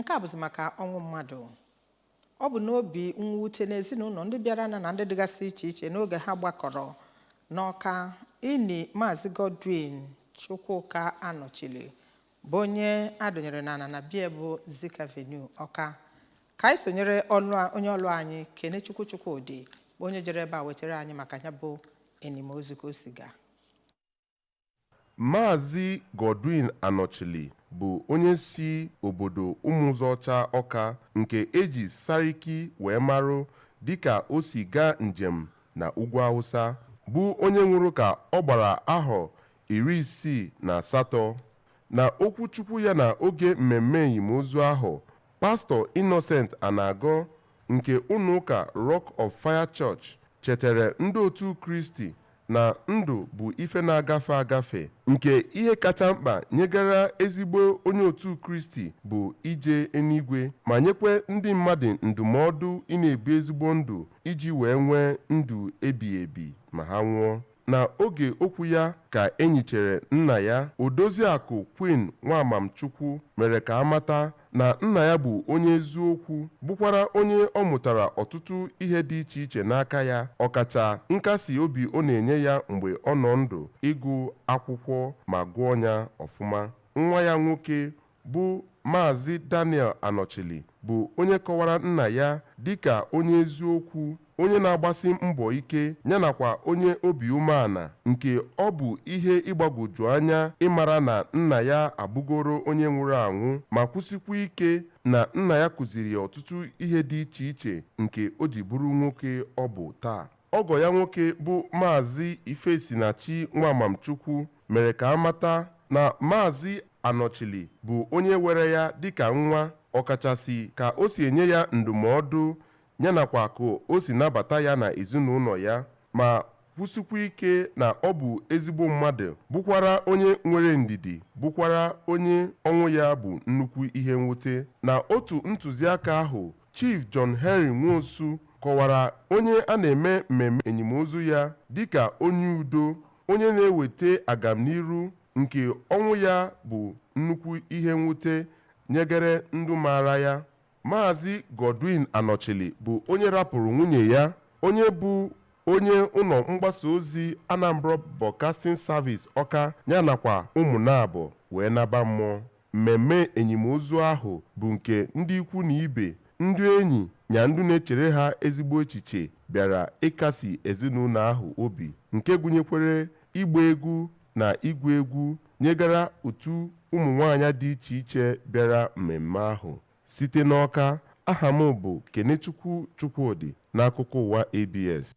Nke a bụzi maka ọnwụ mmadụ. Ọ bụ n'obi mwute n'ezinụlọ ndị bịara na ndị dịgasị iche iche n'oge ha gbakọrọ n'Ọka ini Maazị Godwin Chukwuka Anọchili, bụ onye adọnyere n'ala na bie bụ Zik Avenue, Ọka. Ka anyị sonyere onye ọlụ anyị, Kenechukwu Chukwudị, bụ onye jere ebe a wetara anyị maka ya bụ enimozu ka o si gaa. Maazị Godwin Anọchili bụ onye si obodo Ụmụzọcha Ọka nke eji Sariki wee marụ dịka o si gaa njem na ugwu Awụsa, bụ onye nwụrụ ka ọ gbara ahọ 68. Na okwu Chukwu ya na oge mmemme enyimozu ahụ, Pastọ Innocent Anagọ nke ụlọụka Rock of Fire Church chetara ndị otu Kristi na ndụ bụ ife na-agafe agafe, nke ihe kacha mkpa nyegara ezigbo onye otu Kristi bụ ije eluigwe, ma nyekwe ndị mmadụ ndụmọdụ ị na-ebi ezigbo ndụ iji wee nwee ndụ ebighị ebi ma ha nwụọ. Na oge okwu ya ka enyichere nna ya, Odoziakụ Queen Nwamamchukwu mere ka amata na nna ya bụ onye eziokwu, bụkwara onye ọ mụtara ọtụtụ ihe dị iche iche n'aka ya, ọkacha nkasi obi ọ na-enye ya mgbe ọ nọ ndụ ịgụ akwụkwọ ma gụọ ya ọfụma. Nwa ya nwoke bụ Maazị Daniel Anọchili bụ onye kọwara nna ya dịka onye eziokwu, onye na-agbasi mbọ ike, ya nakwa onye obi umeala, nke ọ bụ ihe ịgbagwoju anya ịmara na nna ya abụgoro onye nwụrụ anwụ, ma kwụsịkwa ike na nna ya kụziri ya ọtụtụ ihe dị iche iche nke o ji bụrụ nwoke ọ bụ taa. Ọgọ ya nwoke bụ Maazị Ifesinachi Nwamamchukwu mere ka amata na Maazị Anọchili bụ onye were ya dịka nwa, ọkachasị ka o si enye ya ndụmọdụ, ya nakwa ka o si nabata ya na ezinụlọ ya, ma kwụsịkwa ike na ọ bụ ezigbo mmadụ, bụkwara onye nwere ndidi, bụkwara onye ọnwụ ya bụ nnukwu ihe mwute. Na otu ntụziaka ahụ, Chief John Henry Nwosu kọwara onye a na-eme mmemme enyimozu ya dịka onye udo, onye na-eweta agamniru, nke ọnwụ ya bụ nnukwu ihe mwute nyegere ndụ maara ya. Maazị Godwin Anọchili bụ onye rapụrụ nwunye ya, onye bụ onye ụlọ mgbasa ozi Anambra Broadcasting Service Ọka, ya nakwa ụmụ naabọ wee naba mmụọ. Mmemme enyimozu ahụ bụ nke ndị ikwu na ibe, ndị enyi nya ndị na-echere ha ezigbo echiche bịara ịkasi ezinụlọ ahụ obi, nke gụnyekwere ịgba egwu na igwu egwu nyegara otu ụmụ nwaanyị dị iche iche bịara mmemme ahụ. Site n'Ọka, aha m bụ Kenechukwu Chukwudị n'akụkọ ụwa ABS.